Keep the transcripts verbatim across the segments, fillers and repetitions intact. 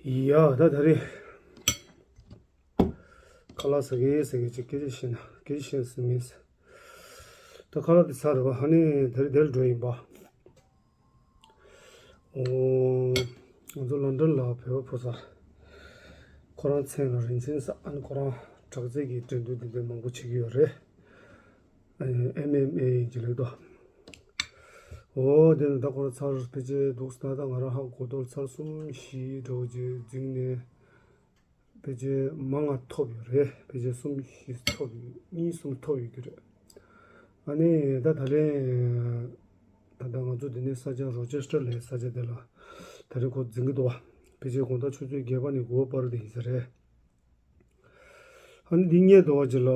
ཡ་ད་ད་རེས་ཁ་ལག་ཟ་གི་ཟ་གི་ཅིག་སྐད་ཆ་བཤད་ན་སྐད་ཆ་བཤད་ཟིན་མིན། ད་ཁ་ལག་དེ་ཚར་རེད་པ། ཨ་ནི་ད་རེས་དེར་འགྲོ་ཡིན་པ། ཨོ། ང་ཚོ་ལོན་ཌོན་ལ་བོད་པ་ཕོ་གསར། ཁོ་རང་མཚན་ལ་རིན་ཆེན་ཟེར། ཨ་ནི་ཁོ་རང་དྲག་རྩལ་གྱི་འགྲན་བསྡུར་འདི་འདྲ་མང་པོ་བྱེད་ཀྱི་ཡོད་རེད། ཨེམ་ཨེམ་ཨེ་ཡིན་གྱི་རེད་དོ། ཨོ་དེ་ནི་ད་ཁོ་རང་ཚར་ཕལ་ཆེར་འདུག་ཟེར་ན། ད་ང་རང་ཧ་གོ་ཐོག་ཚར་གསུམ་བཞི་འདྲ་བོ་ཅིག་འཛིང་ནས། ཕལ་ཆེར་མང་ང་ཐོབ་ཡོད་རེད། ཕལ་ཆེར་གསུམ་བཞི་ཐོབ་ཡོད། གཉིས་གསུམ་ཐོབ་ཡོད་ཀྱི་རེད། ཨ་ནི་ད་ད་ལན་ད་ལྟ་ང་ཚོ་འདི་ནས་ས་ཆ་རོ་ཅེ་སི་ཊར་ལབ་ས་ཆ་དེ་ལ་ད་རེས་ཁོ་འཛིང་གི་འདུག་པ། ཕལ་ཆེར་དགོང་དག་ཆུ་ཚོད་བརྒྱད་པ་ནས་དགུ་པ་བར་དེ་ཡིན་ས་རེད། ཨ་ནི་འདི་ངས་འདུག་པ་ཅིག་ལ་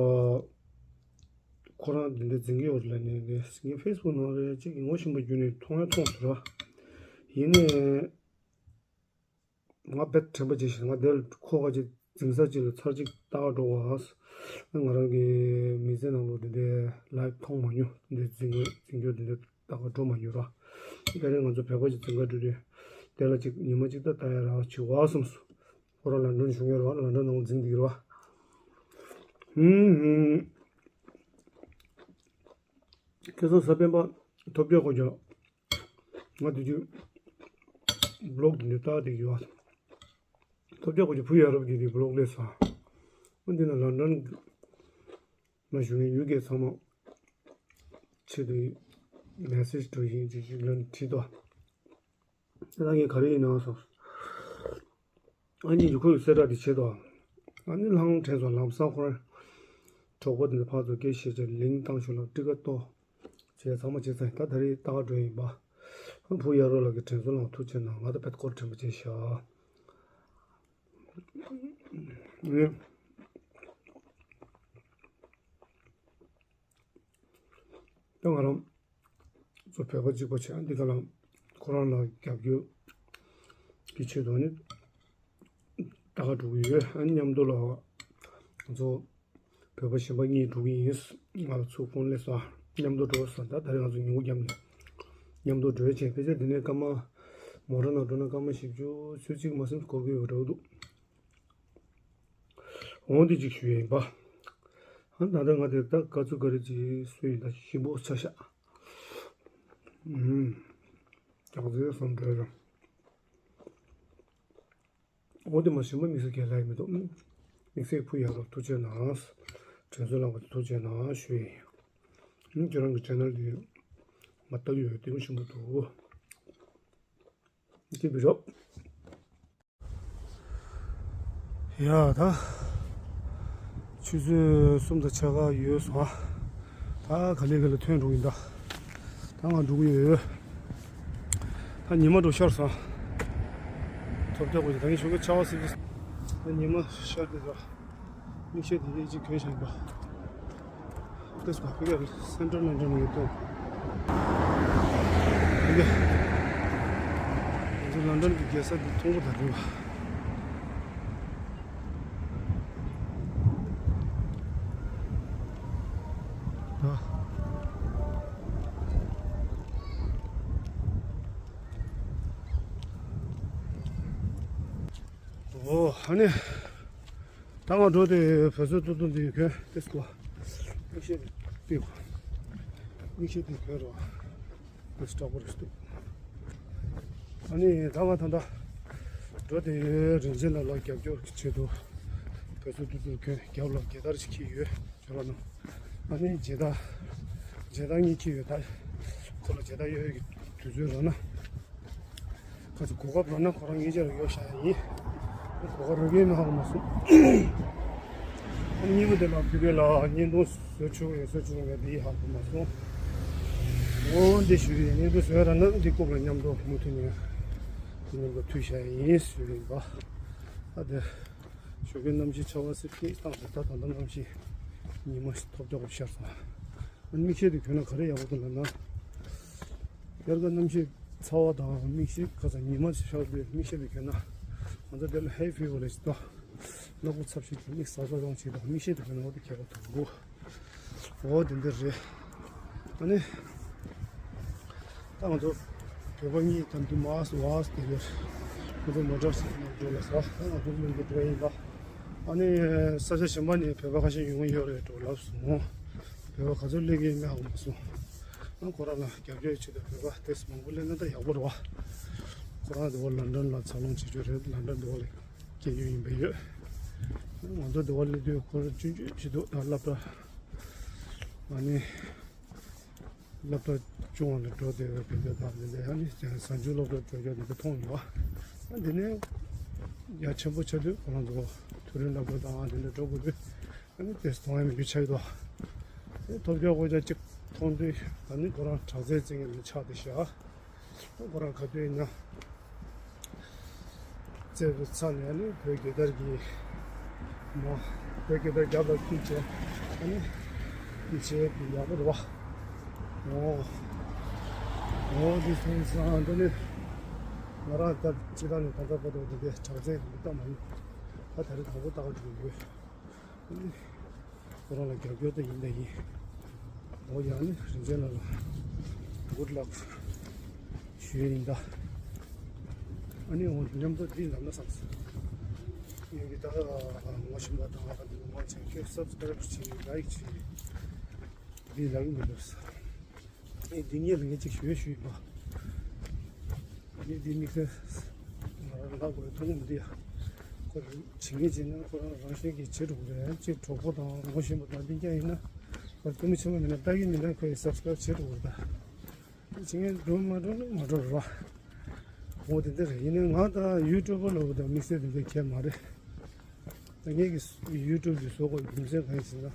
ཁོ་རང་འདི་འདྲ་འཛིང་གི་ཡོད་རེད་ལབ་ནས། ངས་ཕེ་སི་བུག་ནང་རེ་ཅིག་ངོ་ཤེས་པ་བརྒྱུད་ནས་མཐོང་ཡ་མཐོང་སོང་ར། ཡིན་ནའི། ང་རྦད་དྲན་པ་བརྗེད་ཤག་ང་དེར་ཁོ་ག་ཅིག་འཛིང་ས་ཅིག་ལ་ཚར་གཅིག་ལྟ་ག་འགྲོ་བ། ང་རང་གི་མི་ཚེ་ནང་ལོགས་དེ་འདྲའི་ལའིབ་མཐོང་མ་མྱོང་། དེ་འདྲའི་འཛིང་འཛིང་རྒྱུ་དེ་འདྲ་ལྟ་ག་འགྲོ་མ་མྱོང་ར། ད་རེས་ང་ཚོ་བོད་པ་ཅིག་འཛིང་ག་འགྲོ་དུས་དེ་ལ་ཅིག་ཉི་མ་གཅིག་ལྟ་ལྟ་ཡ་ར་བྱེད་དགོས་བསམ་སོང་། ཁོ་རང་ལོན་ཌོན་བཞུགས་ཡོད་ར། ལོན་ཌོན་ནང་འཛིང་བསྡད་ཀྱི་ར། ཧུམ་ཧུམ། ཁ་སང་གཟའ་སྤེན་པ་ཐོབ་རྒྱག་གོ་རྒྱག་ང་དེ་དུས་བི་ལོག་དེ་འདྲ་ལྟ་བསྡད་ཡོད། ཐོབ་རྒྱག་གོ་རྒྱག་བུ་ཡ་རབས་ཀྱི་དེ་བི་ལོག་སླེབས་སོང་། ཨ་འདི་ན་ལོན་ཌོན་ན་བཞུགས་མཁན་ཡུལ་སྐད་ཚང་མ་ཆེད་དུ་མེ་སེ་ཇི་འགྲོ་བཞིན་ཅིག་ཅིག་ལོན་བྲིས་ཏོ། ད་ངས་ག་རེ་ཡིན་ན་སོང་། ཨ་ནི་ཡུ་ཁོའི་གསལ་བསྒྲགས་དེ་བྱེད་དོ། ཨ་ནི་ལྷང་དྲན་སོང་། ལམ་སང་ཁོ་རང་གྲོགས་པོ་དེ་ཚོ་ཕར་ཚུར་སྐད་བཤད་བྱས་ལིང་བཏང་ཤོག་ལ་ཊི་ཀེ་ཊི་ཏོ་བྱས་ཚང་མ་བྱས་ཚར་ཡིན། ད་ད་རེས་ལྟ་ག་འགྲོ་ཡིན་པ། ཨ་བུ་ཡ་རོ་ལགས་ཀྱིས་དྲན་གསོ་གནང་བ་ཐུགས་རྗེ་གནང་། ང་ད་བེད་སྐོར་དྲན་པ་བྱས་ཤག་ཨེ། ད་ང་རང་ཚོ་བོད་པ་གཅིག་པ་བྱས། འདི་ག་ལ་ཁོ་རང་ལ་རྒྱབ་སྐྱོར་གྱི་ཆེད་དུ་ནི་ལྟ་ག་འགྲོ་གི་ཡོད། ཨ་ནི་མཉམ་དུ་ལ་ང་ཚོ་བོད་པ་གཞན་པ་གཉིས་འགྲོ་གི་ཡིན། ང་ལ་ཚུར་ཕོན་སླེབས་སོང་། མཉམ་དུ་འགྲོ་ཟེར། ད་ད་རེས་ང་ཚོ་ཉིན་གུང་མཉམ་ནས་མཉམ་དུ་འགྲོ་བྱས། ཕལ་ཆེར་འདི་ནས་སྐར་མ་མོ་ཊ་ནང་འགྲོ་ན་སྐར་མ་བཞི་བཅུ་ཚོད་གཅིག་མ་ཟིན་འགོར་གི་ཡོད་འགྲོ་འདུག་འོང་དེ་གཅིག་ཞུ་ཡ་ཡིན་པ། ཨ་ད་ལྟ་ང་དེ་ད་ག་ཚོད་ག་རེ་ཅིག་སུ་ཡིན་ད་ཞིམ་པོ་ཆ་ཤག་ཨུམ། ཀྱང་ཟེར་སོང་འགྲོ་ར། འོ་དེ་མ་ཞིམ་པ་དམིགས་བསལ་གྱི་ལབ་ཡ་མི་འདུག་དམིགས་བསལ་བུ་ཡ་རོ་ཐུགས་རྗེ་གནང་། དྲན་གསོ་གནང་བ་དེ་ཐུགས་རྗེ་གནང་ཞུ་ཡ་ཡིན། ཁྱེད་རང་གི་ཆེ་ནལ་དེ་མ་ལྟ་གི་ཡོད། དེ་ཞིམ་པོ་འདུག་དེ་བི་རོ། ཡ་ད། ཆུ་ཚོད་གསུམ་དང་ཕྱེད་ཀ་ཡོལ་སོང་ཨ། ད་ག་ལེ་ག་ལེ་ཐོན་འགྲོ་གི་ཡིན་ད། ད་ང་འགྲོ་གི་ཡོད། ད་ཉི་མ་འགྲོ་ཤར་སོང་ཨ། ཐོབ་རྒྱག་དགོས་ཀྱི། ད་ངས་ཞོགས་ཀས་ཆར་པ་སིབ་སིབ། ད་ཉི་མ་ཤར་དེ་ད། མིག་ཤེལ་དེ་ཡིན་གཅིག་གྱོན་བཞག་ཡིན་པ། ཏེས་པ་ཕི་ག་སེན་ཊྲལ་ལོན་ཌོན་ཡོད་དོ། ཕི་ག་ང་ཚོ་ལོན་ཌོན་གྱི་རྒྱལ་ས་འདི་མཐོང་གི་ད་རེད་པ། ད། ཨོ་ཧ་ནི། ད་ང་འགྲོ་དེ་བོད་ཟས་ཏོག་ཏོག་འདི་གྱོན་ཏེས་ཀོ། མིག་ཤེལ་དེ་པི་ཀོ། མིག་ཤེལ་དེ་གྱོན་རོགས། ཨ་ནི་ད་ང་ད་ལྟ་འགྲོ་དེ་རིན་ཆེན་ལགས་ལ་རྒྱབ་སྐྱོར་གྱི་ཆེད་དུ་བོད་ཟས་ཏོག་ཏོག་གྱོན། རྒྱབ་ལ་རྒྱལ་དར་ཞིག་འཁྱེར་ཡོད། ཁྱོད་རང་ནང་། ཨ་ནི་མཇལ་དར། མཇལ་དར་གཉིས་འཁྱེར་ཡོད་ད། ཁོ་ལ་མཇལ་དར་གཡོག་ཡོད་ཀྱི་དུས་ཚོད་རག་ན། ཁ་ཅིག་གོ་སྐབས་རག་ན་ཁོ་རང་ངེད་ཅག་ལ་གཡོག་བཞག་ཡ་ཡིན། གོ་སྐབས་རག་གི་མེད་ཧ་གོ་མ་སོང་། ཨ་ནི་གཉིས་པ་དེ་ལ་བུ་གེ་ལ་བརྙན་ཐུང་བཟོ་ཆོག་ཡོད་བཟོ་ཆོག་མེད་འདི་ཧ་གོ་མ་སོང་། འོ་འདི་ཞུ་ཡིན། བརྙན་ཐུང་བཟོས་རག་ན་འདི་སྐོར་ལ་མཉམ་དུ་མུ་མཐུད་ནས་འདི་མཉམ་དུ་མཐུད་བཞག་ཡ་ཡིན་ཞུ་ཡིན་པ། ཨ་དེ། ཞོགས་ཀའི་གནམ་གཤིས་ཆར་པ་སིབ་སིབ་བཏང་སོང་། ད་ད་ལྟ་གནམ་གཤིས་ཉི་མ་ཐོབ་རྒྱག་པོ་ཤར་སོང་། ཨ་མིག་ཤེལ་དེ་གྱོན་ན་ག་རེ་ཡག་པོ་འདུག་ལབ་ན། དབྱར་ཁ་གནམ་གཤིས་ཚ་བ་དང་མིག་ཤེལ་ཁ་ཚ་ཉི་མ་ཤར་དུས་མིག་ཤེལ་དེ་གྱོན་ན། ང་ཚོ་དེ་ལ་ཧེ་ཕི་བར་རེད་ཅེས་དང་། ནག་པོ་ཚབ་ཤིག་དང་མིག་གཟར་གཟར་གཏོང་བྱེད་དང་། མིག་ཤེལ་དེ་གྱོན་ན་འོ་དེ་ཁྱད་པར་འདུག་འོ་དེ་འདྲ་རེད། ཨ་ནི། ད་ང་ཚོ་བོད་པ་གཉིས་དམ་དུ་མར་སུ་བར་སུ་དེ་གར་ ཁོ་ཚོ་མོ་ཊ་ཞིག་ནང་འགྲོ་ལ་ཟ། ང་ཚོ་མི་འདི་འགྲོ་ཡིན་ད། ཨ་ནི་ས་ཆ་གཞན་པ་ནས་བོད་པ་ཁ་ཤས་ཡོང་གི་ཡོད་རེད་འགྲོ་ལབ་སོང་། བོད་པ་ག་ཚོད་སླེབས་ཀྱི་ཡིན་མིན་ཧ་གོ་མ་སོང་། ཨ་ཁོ་རང་ལ་རྒྱབ་སྐྱོར་ཆེད་དུ་བོད་པ་ཏོག་ཙམ་མང་པོ་སླེབས་ན་ད་ཡག་པོ་རེད་བ། ཁོ་རང་འདི་བ་ལན་ཌན་ལ་འཚར་ལོངས་བྱེད་རྒྱུ་རེད། ལན་ཌན་འདི་བ་ལ་སྐྱེས་རྒྱུ་ཡིན་པ་ཡོད། ང་ཚོ་འདི་བ་སླེབས་དུས་ཁོ་རང་ཆུང་ཆུང་ཞིག་འདུག་ད་སློབ་གྲྭ། ཨ་ནི། སློབ་གྲྭ་ཆུང་བ་ནས་འགྲོ་བསྡད་པའི་བོད་པ་དང་འདི་འདྲ། ཨ་ནི་གཟའ་མཇུག་སློབ་གྲྭ་འགྲོ་རྒྱུ་འདི་འདྲ་མཐོང་ཡོད། ཨ་འདི་ནས་ཡ་ཆེན་པོ་ཆགས་དུས་ཁོ་རང་ཚོ་མཐོ་རིམ་སློབ་གྲྭ་དང་འདི་འདྲ་འགྲོ་དགོས་དུས། ཨ་ནི་དེ་མཐོང་ཡ་མི་འདུག་ཆགས་ཡོད་དོ། དེ་ཐོབ་སྐྱོར་དབང་ཆ་གཅིག་མཐོང་དུས་ཨ་ནི་ཁོ་རང་དྲག་རྩལ་རྩེད་མཁན་ལ་ཆགས་བསྡད་ཤག་ཁོ་རང་ག་དུས་ཡིན་ན། རྩེད་པའི་ཚ་ནས་ནི་བོད་རྒྱལ་དར་གྱི་མ། བོད་རྒྱལ་དར་རྒྱབ་ལ་ཁྱེར་བྱས་ཨ་ནི་འདི་བྱས་འདི་ཡག་པོ་རེད་བ། འོ། འོ་འདི་སོང་ཙང་འདི་ནི་ང་རང་ད་སྤྱི་བཏང་ནས་ད་ལྟ་བར་དུ་འདི་འདྲའི་དྲག་རྩལ་འདི་ལྟ་མ་ཡིན། ད་ད་རེས་དང་པོ་ལྟ་ག་འགྲོ་གི་ཡོད། ཨ་ནི། ཁོ་རང་ལ་རྒྱབ་སྐྱོར་དེ་ཡིན་དེ་ཡིན། འོ་ཡང་ནི་རིན་ཆེན་ལགས་ལ་good luck ཞུ་ཡི་ཡིན་ད། ཨ་ནི་འོ་མཉམ་དུ་འདི་ལབ་ན་བསམ་སོང་། ངས་ཀྱི་ད་ངོ་ཤེས་པ་དང་ཨ་ནི་མང་ཆེ་ཁྱོད་subscribe བྱེད་like བྱེད་འདི་ལབ་ཀྱི་མི་འདུག་ས། ངས་འདི་ངས་ལ་ངས་ཅིག་ཞུ་ཞུས་པ། ངས་འདི་དམིགས་བསལ་ང་རང་ལབ་དགོས་ཐུགས་ངོམ་འདི་ཡ། ཁོ་རང་བྱེད་ངེས་བྱེད་ན་ཁོ་རང་རང་བཞིན་གྱིས་བྱེད་འགྲོ་གི་རེད། ཅིག་གྲོགས་པོ་དང་ངོ་ཤེས་པ་དང་འདི་འདྲ་ཡིན་ན་ཁོ་རང་ལྟད་མོ་ཆེན་པོ་མིན་ན་ལྟ་གི་མིན་ན་ཁོས་subscribe བྱེད་འགྲོ་གི་རེད་ད། བྱེད་ངེས་འགྲོ་མ་འགྲོ་ན་མ་འགྲོ་རེད་བ། འོ་དེ་འདྲ་རེད། ཡིན་ནའི་ང་ད་ཡུ་ཊུབ་པ་ལབ་དང་དམིགས་བསལ་དེ་འདྲ་གལ་མ་རེད། ད་ངེད་ཀྱི་ཡུ་ཊུབ་ཀྱི་བཟོ་དགོས་རྒྱུ་མཚན་གང་ཡིན་ཟེར་ན།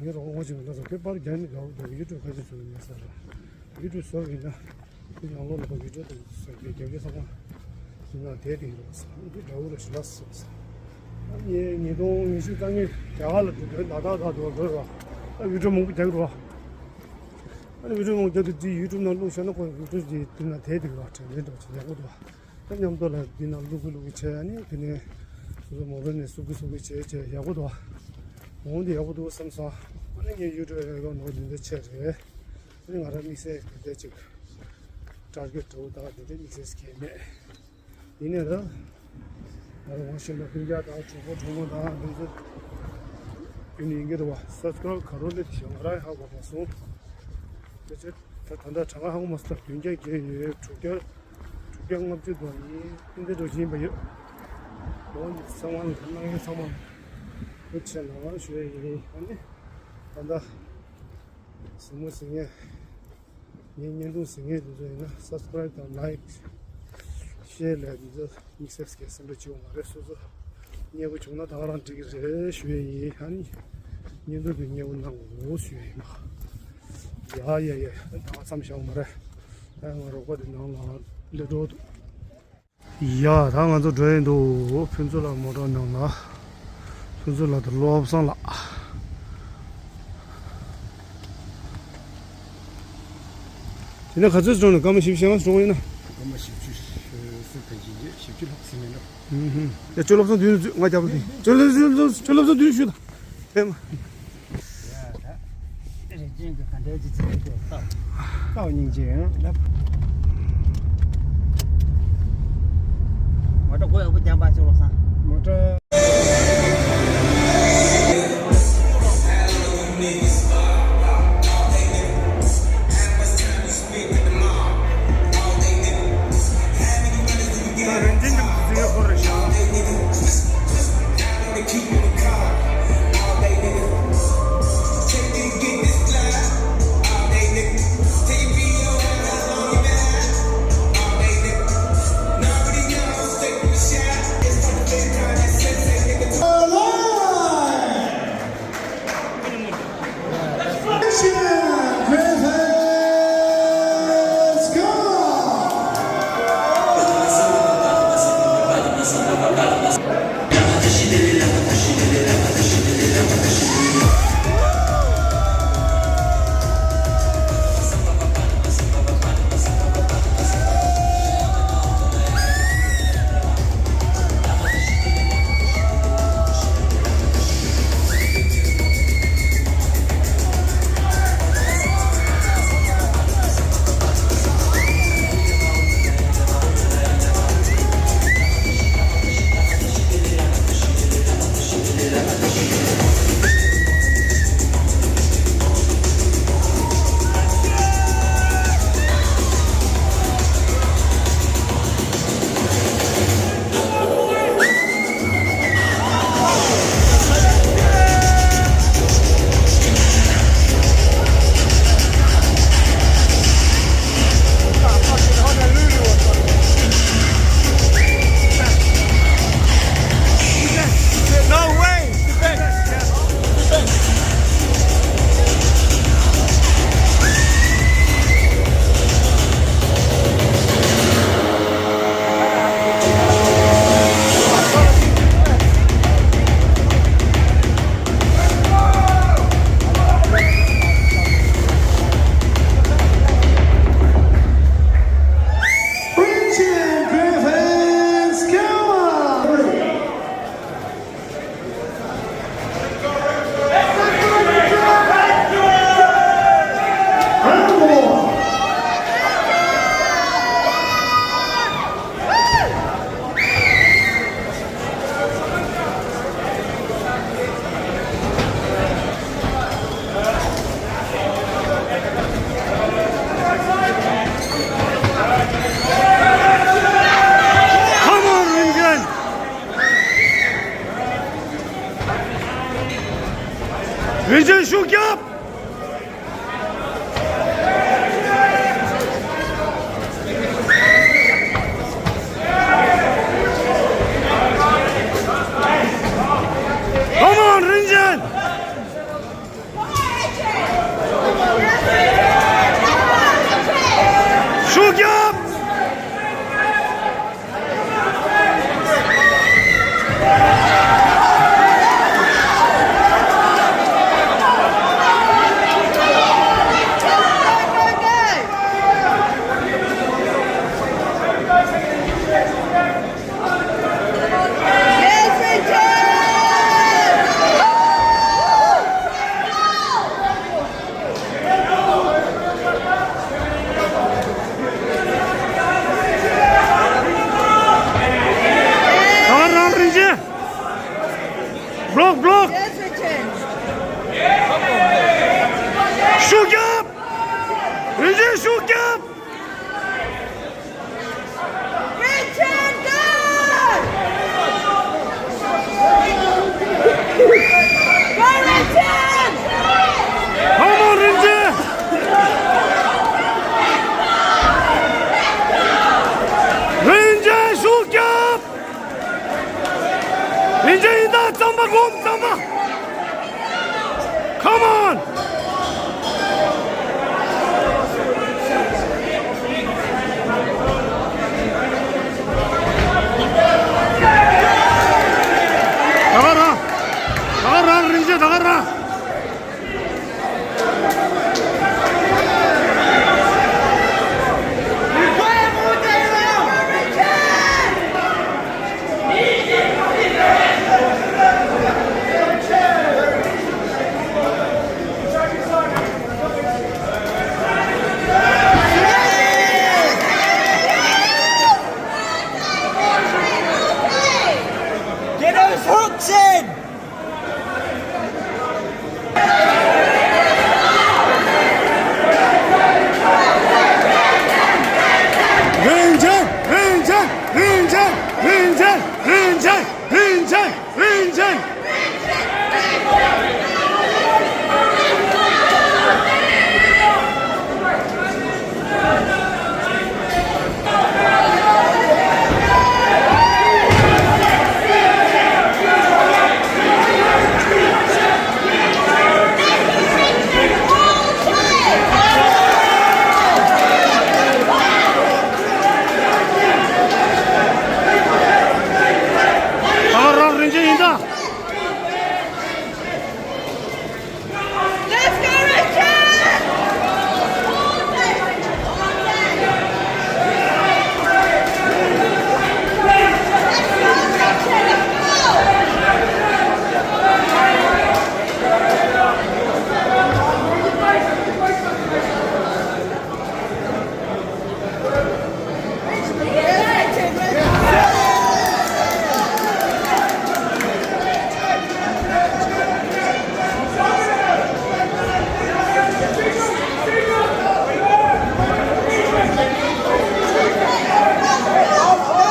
ངས་རོགས་ངོ་ཅིག་ལ་ཟ་ཁོས་པར་རྒྱག་མི་དགའ་བོ་འདུག་ཡུ་ཊུབ་ཁ་ཤས་བཟོ་ཡིན་ཟེར། ཡུ་ཊུབ་བཟོ་ཡིན་ན་དེ་ཡང་ལོ་ལོ་བི་ཌིའོ་དང་བཟོ་རྒྱུ་རྒྱབ་རྒྱུ་ཚང་མ་ཡིན་ན་དེ་དེ་ཡིན་རོགས་ཟེར། འདི་འདྲ་བོ་རེད་ཞུ་ལ་ཟེར། ཨ་ནི་ཉིས་སྟོང་ཉི་ཤུ་རྩ་གཉིས་རྒྱ་གར་ལ་འགྲོ་དུས་ད་ད་ད་འགྲོ་འགྲོ་རོགས། ཨ་བི་ཌིའོ་མང་པོ་རྒྱག་རོགས། ཨ་ནི་བི་ཌིའོ་མང་པོ་རྒྱག་དུས་དེ་ཡུ་ཊུབ་ནང་བླུགས་ཤོར་ན་ཁོ་ཡུ་ཊུབ་ཀྱི་དེ་ན་དེ་དེ་རོགས་དྲན་དྲན་འགྲོ་ཆེ་ཡག་པོ་འདུག་ད་མཉམ་དུ་ལ་འདི་ནང་བླུག་གི་བླུག་གི་བྱས། ཨ་ནི་དེ་ནས་སོ་སོ་མོ་བེལ་ནས་བསུབ་གི་བསུབ་གི་བྱས་བྱས་ཡག་པོ་འདུག་འོང་འདི་ཡག་པོ་འདུག་བསམ་སོང་། ཨ་ནི་ངས་ཡུ་ཊུབ་ཡག་ཡོང་ནོ་འདི་འདྲ་བྱས་རེད། ཨ་ནི་ང་རང་དམིགས་བསལ་འདི་འདྲ་ཅིག་ཊར་གེཊ་འདྲ་བོ་དང་འདི་འདྲ་དམིགས་བསལ་གལ་མེད། ཡིན་ནའི་ད་ང་རང་ངོ་ཤེས་པ་སྤུན་ཀྱག་དང་གྲོགས་པོ་གྲོགས་མོ་དང་འདི་ཚོ་རྒྱུན་ཡིན་གྱི་རེད་བ། སབ་སི་ཀ་རབ་ག་རོ་སླེབས་ཤག་ང་རང་ཧ་གོ་མ་སོང་། དེ་ཚོ་ད་ད་ལྟ་གྲངས་ཀ་ཧ་གོ་མ་སོང་། བདུན་བརྒྱ་བརྒྱད་ཡོད། དྲུག་བརྒྱ། དྲུག་བརྒྱ་ལྔ་བཅུ་དང་གཉིས་ཏན་ཏན་འགྲོ་བཞིན་པ་ཡོད། འོ་ཚང་མ་ལ་གནང་མཁན་ཚང་མ་ཐུགས་རྗེ་ཆེ་གནང་ཞུ་ཡ་ཡིན། ཨ་ནི་ད་ལྟ་གཟིགས་མོ་གཟིགས་མཁན། ངའི་བརྙན་ཐུང་གཟིགས་མཁན་དེ་ཚོ་ཡིན་ན་སབ་སི་ཀ་རབ་དང་ལའིཀ་ཤེར་ལ་འདི་ཚོ་དམིགས་བསལ་གྱི་སེམས་ཁྲལ་བྱེད་དགོས་མ་རེད། སོ་སོ་མཉེས་པོ་བྱུང་ན་ད་ག་རང་འགྲིག་གི་རེད་ཞུ་ཡ་ཡིན། ཨ་ནི་བརྙན་ཐུང་དེ་མཉེས་པོ་གནང་དགོས་ཞུ་ཡ་ཡིན་པ། ཡ་ཡ་ཡ། ད་ག་མཚམས་བཞག་མ་རེད། ད་ང་རོགས་པ་དེ་ནང་ལ་སླེབས་འགྲོ་འདུག་ཡ། ད་ང་ཚོ་འགྲོ་ཡི་འདུག་ཕུན་ཚོགས་ལགས་མོ་ཊ་ནང་ལ། ཕུན་ཚོགས་ལགས་དང་བློ་བཟང་ལགས། དེ་ནས་ག་ཚོད་འགྲོ་ན། སྐར་མ་བཞི་བཅུ་ཞེ་ལྔ་འགྲོ་ཡིན་ན། སྐར་མ་བཞི་བཅུ་ཞེ་ཟུར་དང་བཞི་བཅུ་ལྷག་ཟིན་མེད་འགྲོ། ཧུམ་ཧུམ། ཡ་ཅོ་ལོ་བཟང་དུས་ནས་ང་རྒྱབ་ལ་དེ་ཅོ་ལོ་བཟང་དུས་ཞུ་དང་། ཕེབས་མ། ཡ་ད། རིག་ཅན་གྱི་ག་འདྲའི་ཅི་ཚིག་དེ་ལྟ། ལྟ་སྙིང་རྗེ་ཡང་ལབ། མོ་ཊ་སྒོ་ཡག་པོ་བརྒྱབ་པ་ཅོ་ལོ་བཟང་། མོ་ཊ། རྒྱབ། རིན་ཆེན་རྒྱལ། རྒྱལ་རིན་ཆེན། ལྷ་མོ་རིན་ཆེན། རིན་ཆེན་ཤུགས་རྒྱབ། རིན་ཆེན་ཡིན་ད། རྩམ་པ་སྒོམ། རྩམ་པ། Come on! ད་ག་རང་། ད་ག་རང་། རིན་ཆེན་ད་ག་རང་། Get those hooks in! རིན་ཆེན། རིན་ཆེན། རིན་ཆེན། རིན་ཆེན། རིན་ཆེན། རིན་ཆེན། རིན་ཆེན། ད་ག་རང་རིན་ཆེན་ཡིན་ད། Let's go, Richard!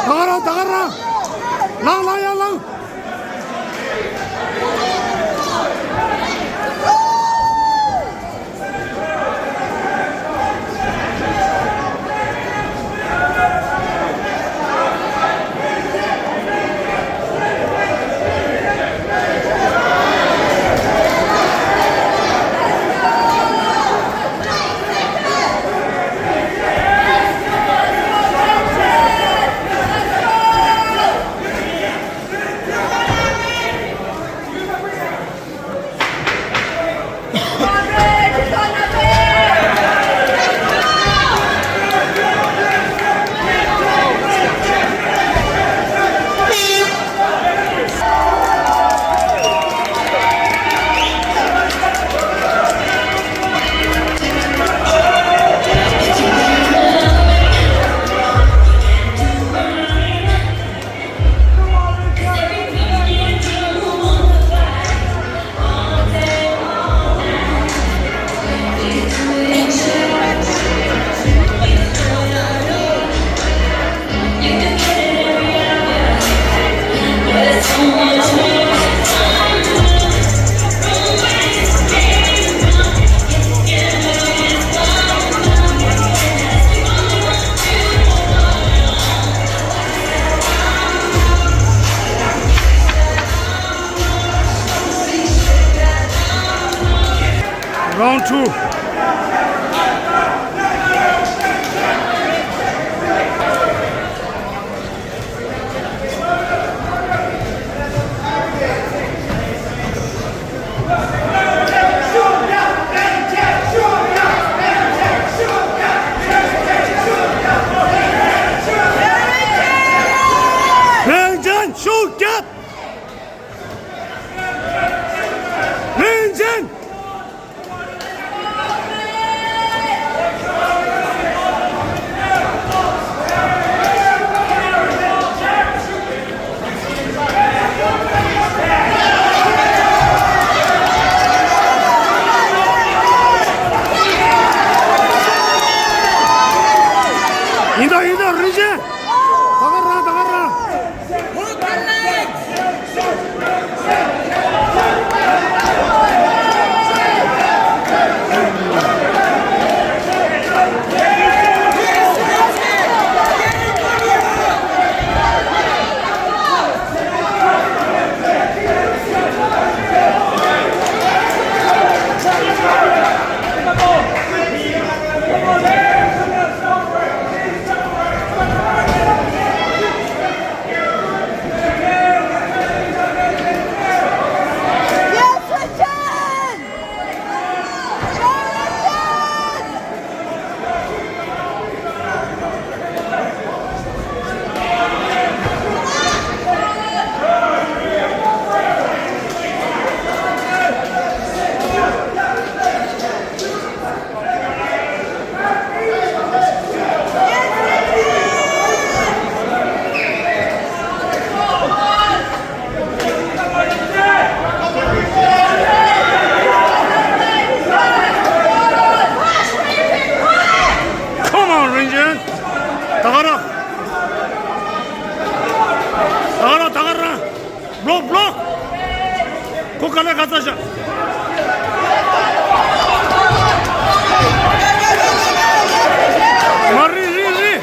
ད་ག་རང་། ད་ག་རང་། ལངས། ལངས། ཡར་ལངས། Round two. རིན་ཆེན་ཤུགས་རྒྱབ། རིན་ཆེན། ཡིན་ད་ཡིན་ད་རིན་ཆེན། ད་ག་རང་ད་ག་རང་། Come on, Ranger. ད་ག་རང་། ད་ག་རང་། ད་ག་རང་། Block, block. ཁོ་ག་ལ་ག་ཚ་ཤ། མ་རི་རི་རི།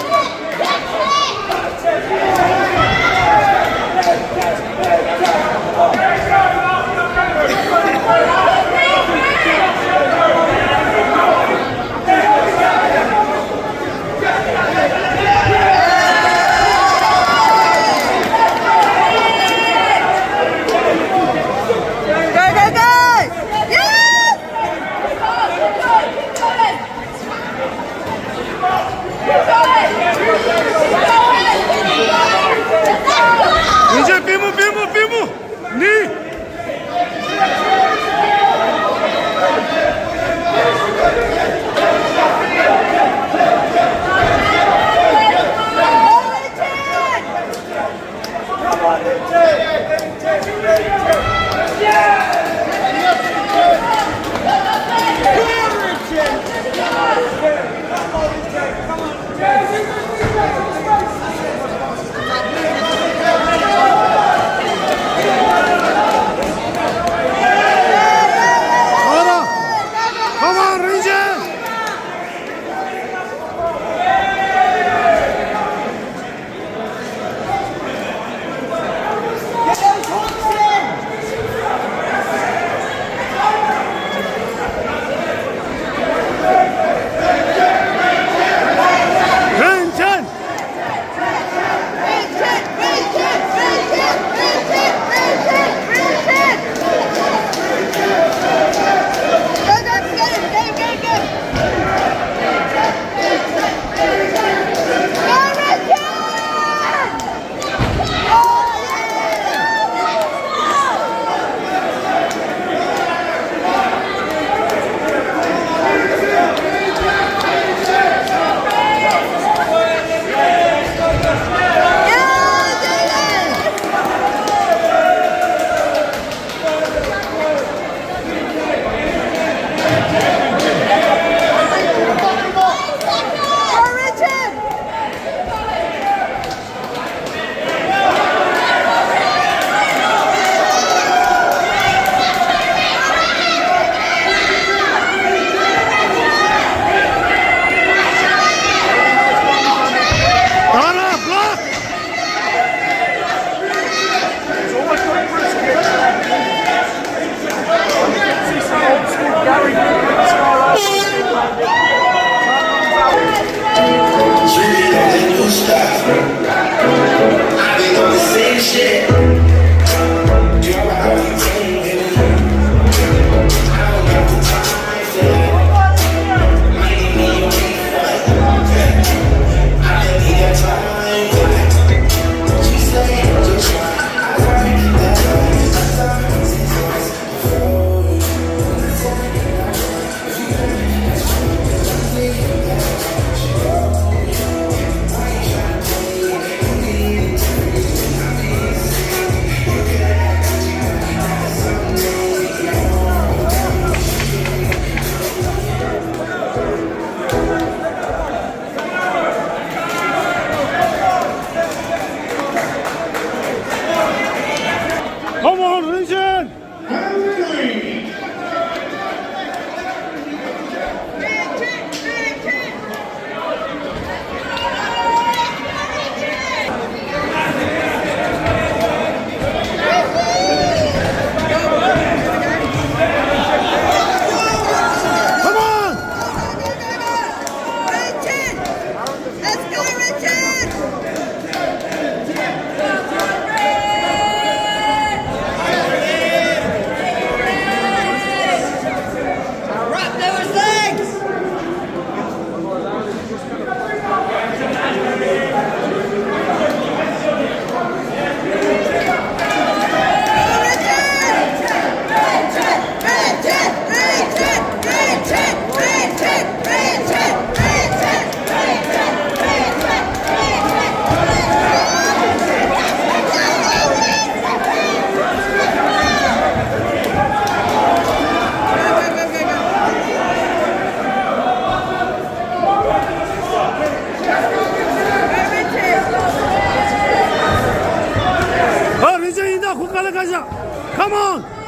Come on!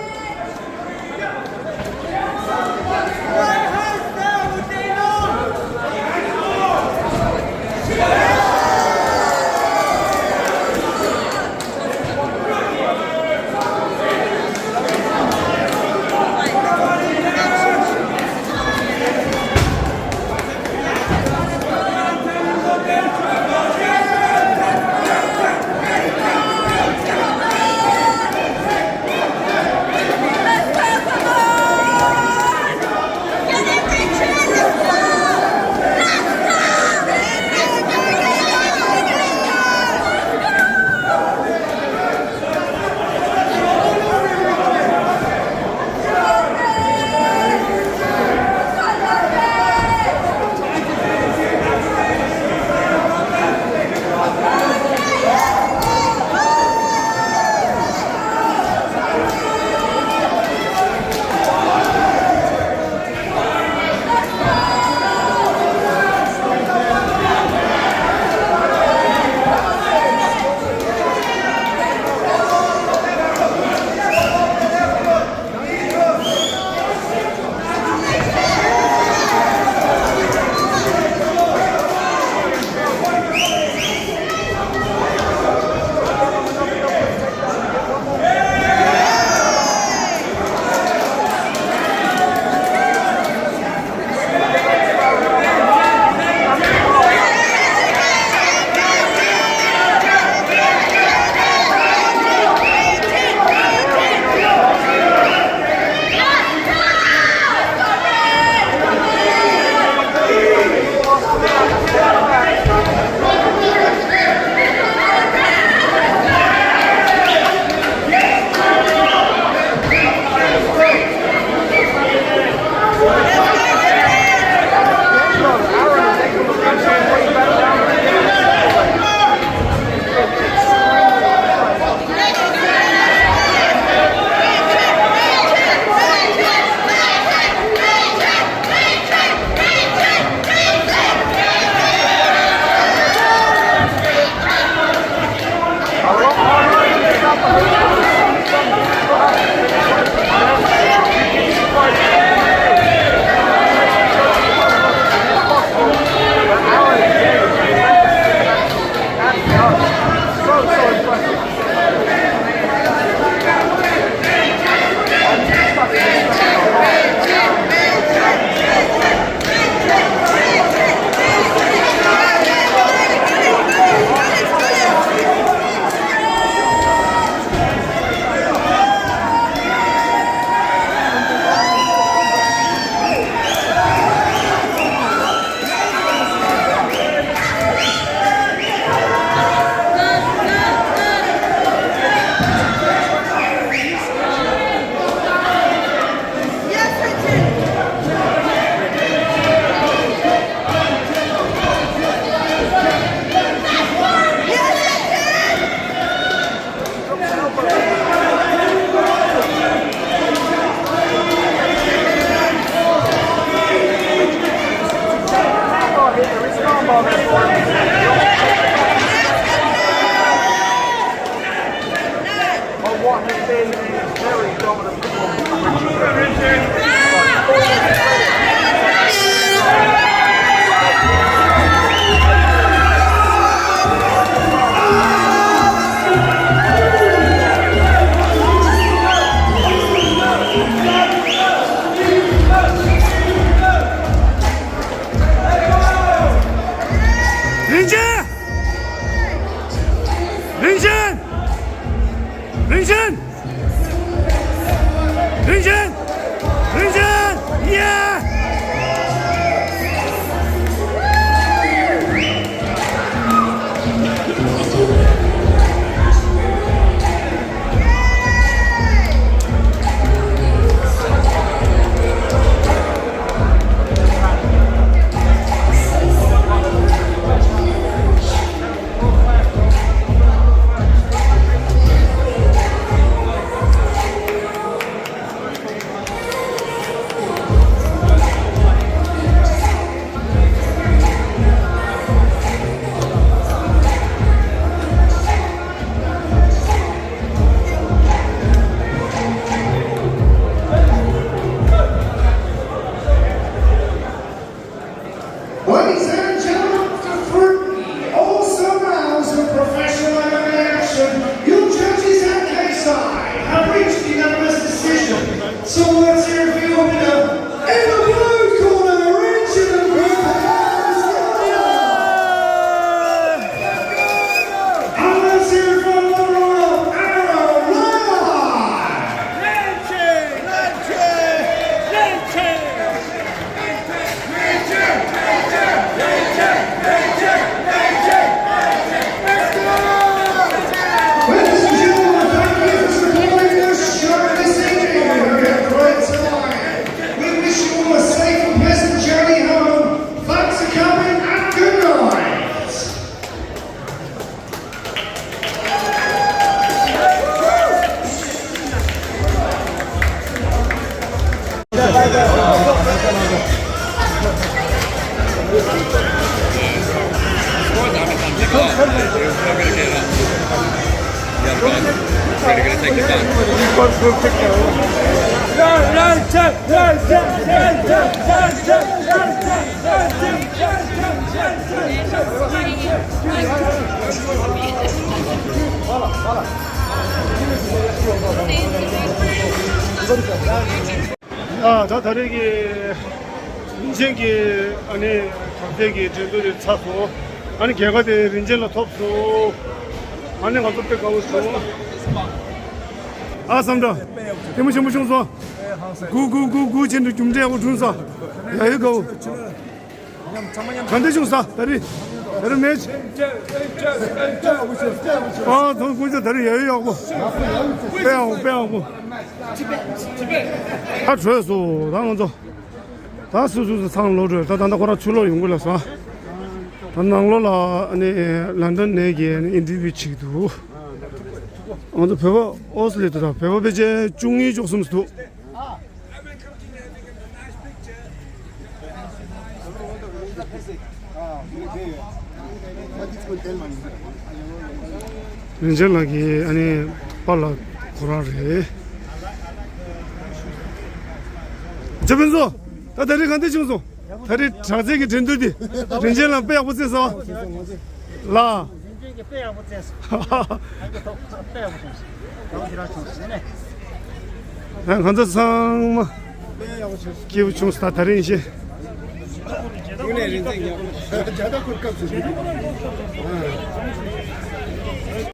ཨ། ད་ད་རེས་ཀྱི་རིན་ཆེན་གྱི་ཨ་ནི་དྲག་རྩལ་གྱི་འགྲན་བསྡུར་དེ་ཚར་སོང་། ཨ་ནི་རྒྱལ་ཁ་དེ་རིན་ཆེན་ལ་ཐོབ་སོང་། ཨ་ནི་ང་ཚོ་དཔེ་དགའ་བོ་བྱུང་། ཨ། བསམ་གྲུབ་ལྟད་མོ་ཆེན་པོ་བྱུང་སོང་། གུ་གུ་གུ་གུ་ཆེན་པོ་རྒྱུ་འབྲས་ཡག་པོ་བྱུང་སོང་། ཡ་ཡོད་དགའ་བོ། ག་འདྲ་བྱུང་ས་ད་རེས། ད་རེས་མེད། ཨ། ཚང་ཀུན་ཆ་ད་རེས་ཡ་ཡོད་ཡག་པོ། དཔེ་ཡག་པོ། དཔེ་ཡག་པོ། ད་བྲོས་སོང་ད་ང་ཚོ། ད་སུ་སུ་སུ་ཚང་ལོག་འགྲོ། ད་ད་ལྟ་ཁོ་རང་ཕྱི་ལོགས་ཡོང་གི་ལ་ས། ད་ནང་ལོགས་ལ་ཨ་ནི་ལན་ཌན་ནས་ཀྱི་ཨ་ནི་ཨིན་ཊར་བིའུ་བྱེད་ཀྱི་འདུག་ང་ཚོ་བོད་པ་ཨོ་སི་ལེ་དུ་ད་བོད་པ་ཕལ་ཆེར་བཅུ་གཉིས་བཅུ་གསུམ་འདུག་རིན་ཆེན་ལགས་ཀྱི་ཨ་ནི་པཱ་ལགས་ཁོ་རང་རེད། ཇོ་ཕུན་ཚོགས། ད་ད་རེས་ག་འདྲ་བྱུང་སོང་། ད་རེས་དྲག་རྩལ་གྱི་འགྲན་བསྡུར་འདི་རིན་ཆེན་ལགས་དཔེ་ཡག་པོ་རྩེས་སོང་། ལགས། རིན་ཆེན་གྱིས་དཔེ་ཡག་པོ་རྩེས་སོང་། ཨ་ནི་ཐོག་དཔེ་ཡག་པོ་བྱུང་སོང་། ང་ཚོ་ཚང་མ་སྐྱིད་པོ་བྱུང་སོང་། ད་ད་རིང་ཤེས།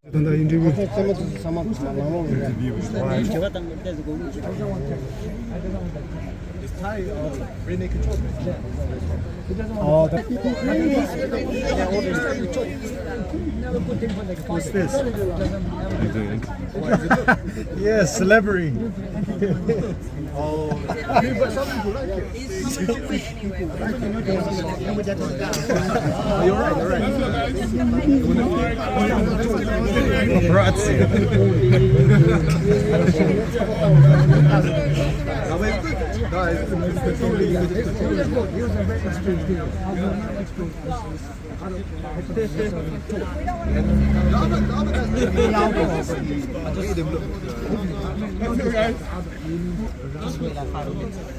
ད་ལྟ་ཨིན་ཊར་བིའུ། What's this? Yes, celebrity. Oh. You're right, you're right. Paparazzi.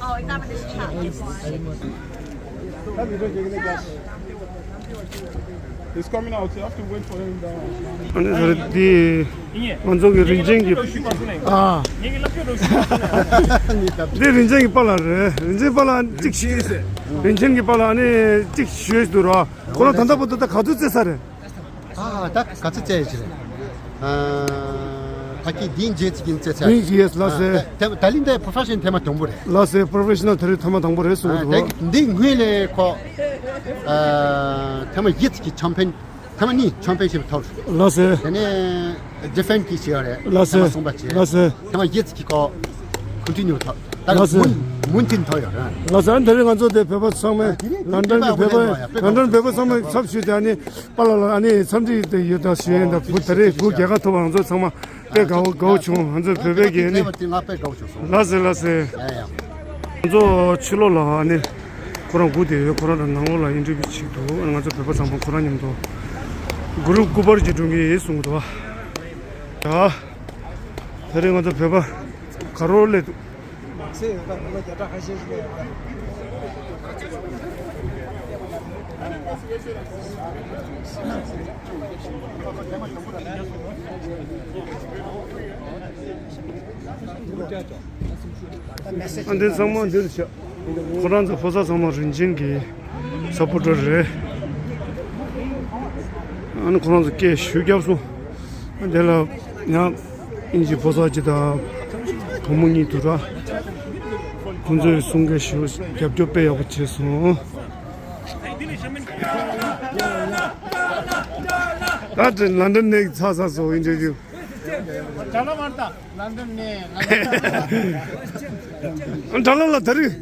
Oh, it's not this chat. He's coming out. You have to wait for him down. ཨ་ནི་ཟེར་དེ་ང་ཚོ་གི་རིན་ཆེན་གྱི། ཨ། དེ་རིན་ཆེན་གྱི་པཱ་ལགས་རེད། རིན་ཆེན་པཱ་ལགས་གཅིག་ཞུས། རིན་ཆེན་གྱི་པཱ་ལགས་ཨ་ནི་གཅིག་ཞུས་འདུག་ར། ཁོ་རང་ད་ལྟ་བར་དུ་ད་ག་ཚོད་རྩེས་ཚར་རེད། ཨ། ད་ག་ཚོད་རྩེས་ཡོད་ཀྱི་རེད། ཨ། ཕ་གི་འདི་འཇལ་ཚིག་གིན་རྩེས་ཚར། འདི་འཇལ་ལགས་སེ། ཨ། ད་ད་ལིང་དེ་པོ་རོ་ཕེ་ཤན་ཐེངས་མ་དང་པོ་རེད། ལགས་སེ། པོ་རོ་ཕེ་ཤ་ནལ་དེ་རིང་ཐེངས་མ་དང་པོ་རེད་གསུངས་འདུག་ཨ། ད་འདི་སྔོན་ལ་ཁོ། ཨ། ཐེངས་མ་བཞི་ཙམ་གྱི་ཆེམ་པིན། ཐེངས་མ་གཉིས་ཆེམ་པིན་ཤིབ་ཐོབ། ལགས་སེ། དེ་ནས་ཌི་ཕེན་ཌིང་གི་བྱས་ཡོད་རེད། ལགས་སེ། ཐེངས་མ་གསུམ་པ་བྱས། ལགས་སེ། ཐེངས་མ་བཞི་ཙམ་གྱི་ཁོ་ཀོན་ཊི་ནིའུ་ཐོབ། ད་ལགས་སེ། མུ་མུ་མཐུད་ཐོབ་ཡོད་རེད། ལགས་སེ། ཨ་ནི་དེ་རིང་ང་ཚོ་དེ་བོད་པ་ཚང་མས་ལན་ཌན་གྱི་བོད་པ། ལན་ཌན་བོད་པ་ཚང་མས་ཚབ་ཞུས་ཏེ་ཨ་ནི་པཱ་ལགས་ལ་ཨ་ནི་འཚམས་འདྲི་དེ་ཡོད་ད་ཞུ་ཡིན། ད་བུ་དེ་རིང་བུ་རྒྱལ་ཁ་ཐོབ་པ་ང་ཚོ་ཚང་མ་དཔེ་དགའ་བོ་དགའ་བོ་བྱུང་། ང་ཚོ་བོད་པའི་གི་ཨ་ནི། ང་དཔེ་དགའ་བོ་བྱུང་སོང་། ལགས་སེ། ལགས་སེ། ཡ་ཡ། ང་ཚོ་ཕྱི་ལོགས་ལ་ཨ་ནི་ཁོ་རང་སྒུག་བསྡད་ཡོད། ཁོ་རང་དང་ནང་ལོགས་ལ་ཨིན་ཊར་བིའུ་བྱེད་འདུག་ང་ཚོ་བོད་པ་ཚང་མ་ཁོ་རང་མཉམ་དུ་གུ་རུབ་སྐུ་པར་ཅིག་སྒྲོན་གྱི་ཡིན་གསུངས་འདུག་ད་དེ་རིང་ང་ཚོ་བོད་པ་ག་རོ་སླེབས་འདུག་ཨ། འདི་ཚང་མ་འདིར་བཞག་ཁོ་རང་ཚོ་ཕོ་གསར་ཚང་མ་རིན་ཆེན་གྱི་སབ་པོར་ཊར་རེད། ཨ་ནི་ཁོ་རང་ཚོ་སྐད་ཞུ་བརྒྱབ་སོང་། དེ་ལ་ཡང་ཨིན་ཇི་ཕོ་གསར་གཅིག་དང་བུ་མོ་གཉིས་འདུག་ར། ཁོང་ཚོས་གསུང་སྐད་ཞུ། རྒྱབ་སྐྱོར་དཔེ་ཡག་པོ་བྱས་སོང་། ད་ལན་ཌན་ནས་ཚར་ཚར་སོང་ཨིན་ཊར་བིའུ། ལན་ཌན་ནས། དྲ་ལམ་ལ་དེ་རིང་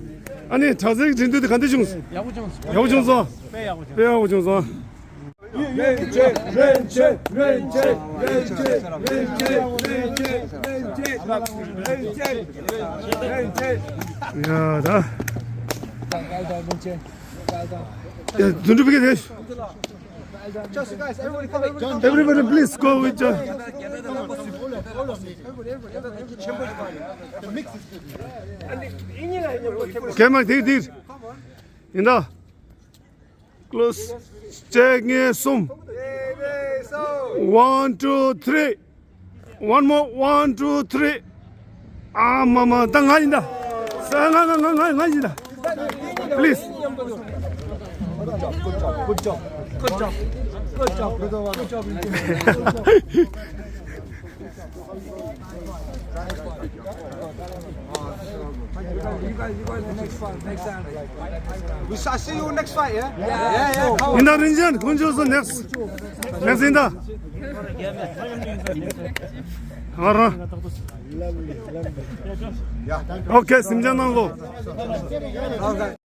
ཨ་ནི་དྲག་རྩལ་གྱི་འགྲན་བསྡུར་དེ་ག་འདྲ་བྱུང་སོང་། ཡག་པོ་བྱུང་སོང་། ཡག་པོ་བྱུང་སོང་། དཔེ་ཡག་པོ་བྱུང་། དཔེ་ཡག་པོ་བྱུང་སོང་། རིན་ཆེན། རིན་ཆེན། རིན་ཆེན། ཡ་ད། ཡ། དུད་འགྲོ་ཕ་གི་དེ། Just you guys, everybody come in. Everybody, please go with your camera. ཐིག་ཐིག་ཡིན་ད། Close. Check. ངེས་གསུམ། One, two, three. One more. One, two, three. ཨ་མ་མ། ད་ང་ཡིན་ད། ང་ང་ང་ང་ང་ཡིན་ད། Please. Good job. Good job. Good job. Good job. Good job. You guys, you guys, the next fight, next time. We shall see you next fight, yeah? Yeah, yeah, yeah. Come on. ཡིན་ད། རིན་ཆེན་དཀོན་མཆོག་གསུམ། next. Next ཡིན་ད། ང་རང་། Okay. སེམས་ཅན་ནང་ལོ། Okay.